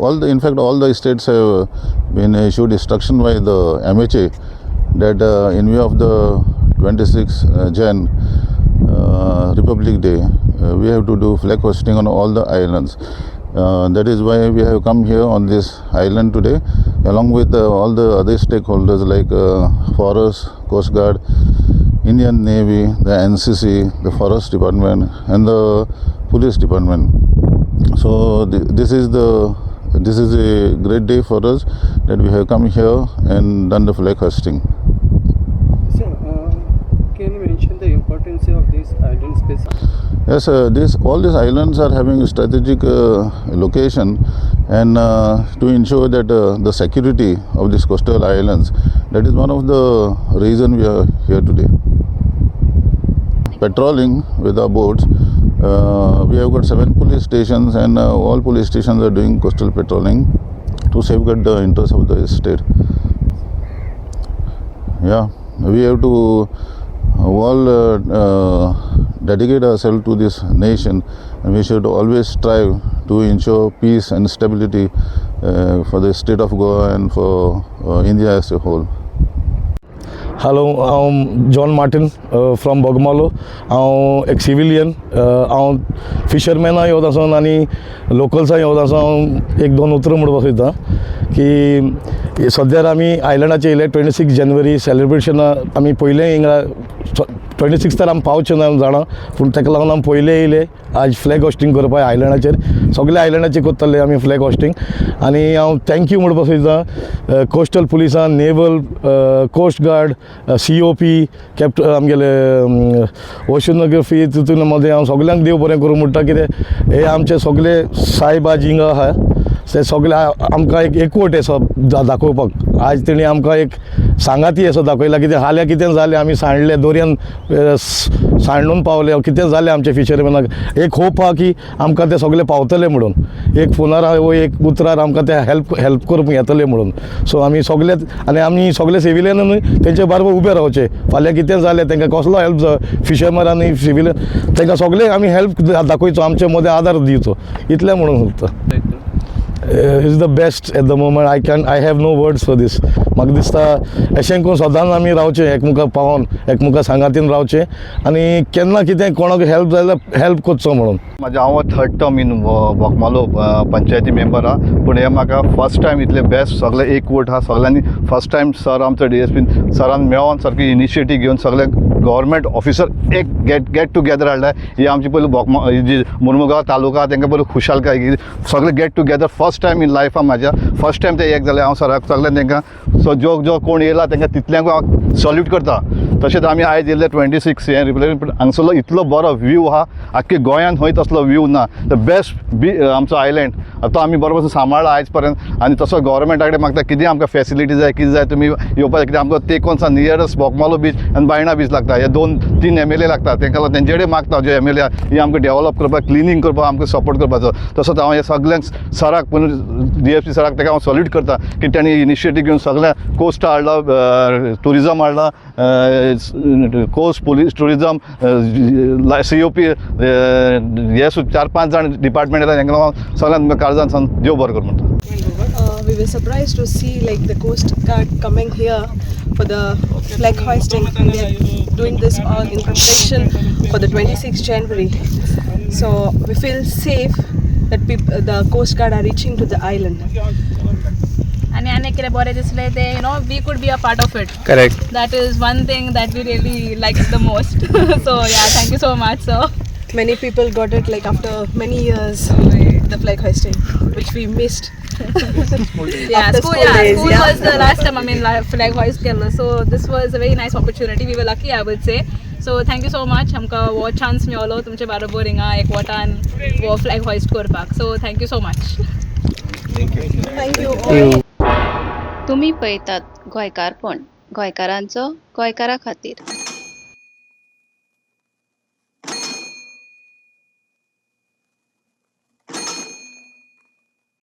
All the in fact all the states have been issued instruction by the MHA that in view of the 26 Jan Republic Day, we have to do flag hoisting on all the islands. That is why we have come here on this island today, along with all the other stakeholders like Forest, Coast Guard, Indian Navy, the NCC, the Forest Department, and the Police Department. So this is a great day for us that we have come here and done the flag hoisting. Sir, can you mention the importance of this island space? Yes, this all these islands are having a strategic location, and to ensure that the security of these coastal islands, that is one of the reason we are here today. Patrolling with our boats, we have got seven police stations, and all police stations are doing coastal patrolling to safeguard the interests of the state. Yeah, we have to all dedicate ourselves to this nation, and we should always strive to ensure peace and stability for the state of Goa and for India as a whole. Hello, हांव John Martin from Bogmalo. हांव एक civilian. हांव फिशरमॅनाय येवत आसून आनी लोकल्सांय येवत आसून हांव एक दोन उतरां म्हणपाक सोदता की सद्यार आमी आयलंडाचेर येयले. 26 जानेवारी सेलिब्रेशना आमी पयलें हिंगा. 26 तर आमी पावचे ना जाणा, पूण ताका लागून आमी पयलें येयले आज फ्लॅग होस्टिंग करपाक आयलंडाचेर. सगळे आयलंडाचेर करतले आमी फ्लॅग होस्टिंग. आनी हांव thank you म्हणपाक सोदता कोस्टल पुलिसान, naval, coast guard, COP, capt आमगेले ओशनोग्राफी. तितून मदें हांव सगल्यांक देव बरें करूं म्हणटा. कितें हे आमचे सगळे सायबा जिंगा आहा ते सगळे आमकां एक एकवट असो दाखोवपाक आज तेणी आमकां एक सांगाती असो दाखयला. कितें हाल्यां कितें जालें, आमी सांडले दोरयान सांडून पावले, कितें जालें, आमच्या फिशरमॅनाक एक होप आहा की आमकां ते सगळे पावतले म्हणून. एक फोनार वो एक उतरार आमकां ते हेल्प करूंक येतले म्हणून. सो आमी सगळे आनी आमी सगळे सिविलियन न्हय तेंचे बरोबर उबे रावचे. फाल्यां कितें जालें, तांकां कसलो हेल्प जाय, फिशरमॅन आनी सिविलियन तांकां सगळे आमी हेल्प दाखयचो, आमचे मदें आदार दिवचो, इतलें म्हणून सोदता. Is the best at the moment. I have no words for this. म्हाका दिसता अशें करून सदांच आमी रावचें, एकमुखाक पावोन एकमुखा सांगातीन रावचें आनी केन्ना कितें कोणाक हेल्प जाय जाल्यार हेल्प करचो म्हणून. म्हाजें हांव थर्ड टर्म इन बोगमालो पंचायती मेंबर आहा, पूण हें म्हाका फर्स्ट टायम इतलें बेस्ट. सगळे एकवट आहा सगळ्यांनी. फर्स्ट टायम सर, आमचो डीएसपी सरान मेळोन सारकी इनिशिएटीव घेवन सगळे गव्हर्मेंट ऑफिसर एक गेट टुगेदर हाडले. ही आमची पयली बोगमा ही जी मुर्मुगांव तालुका, तांकां पयली खुशालकाय की सगळे get together first time in लायफान म्हाज्या फर्स्ट टायम ते एक जाले. हांव सराक सगळ्यांक तांकां सो जो जो कोण येयला तांकां तितल्यांक हांव सल्यूट करता. तशेंच आमी आयज येयल्ले 26 हें रिपब्लिक, पूण हांगसरलो इतलो बरो व्यू आहा, आख्खे गोंयांत खंय तसलो व्यू ना. The best बी आमचो आयलँड तो आमी बरोबर सांबाळ्ळा आयज पर्यंत. आनी तसो गव्हर्मेंटा कडेन मागता, कितें आमकां फेसिलिटी जाय, कितें जाय, तुमी येवपाक जाय. कित्याक आमकां तेकोन सान नियरस्ट बोगमालो बीच आनी बायणा बीच लागता. हे दोन तीन एमएलए लागता तांकां लागून तेंचे कडेन मागता, जे एमएलए ही आमकां डेव्हलप करपाक, क्लिनींग करपाक आमकां सपोर्ट करपाचो. तसोच हांव हे सगल्यांक सराक, पूण डीएसपी सराक, ताका हांव सल्यूट करता की तांणी इनिशिएटीव घेवन सगळ्या कोस्ट हाडला, टुरिजम हाडला, coast police, tourism, COP, हे चार पांच जाण डिपार्टमेंट येता. तांकां हांव सगळ्यांक काळजान सावन देव बरो कर म्हणटा. We were surprised to see like the Coast Guard coming here for the flag hoisting. They are doing this all in preparation for the 26th January. So we feel safe that the Coast Guard are reaching to the island. आनी आनी कितें बरें दिसलें तें we could be a part of it. Correct. That is one thing that we really like the most. So yeah, thank you so much, sir. Many people got it like after many years, the flag hoisting, which we missed. Yeah, After school, school yeah, days, school yeah. was the last time, I mean, flag hoist केल्लो. So this was a very nice opportunity. We were lucky, I would say. So thank you so much. आमकां हो chance मेवलो तुमचे बरोबर हिंगा एकवटान हो flag hoist करपाक. So thank you so much. Thank you all. तुमी पळयतात गोंयकारपण, गोंयकारांचो गोंयकारा खातीर.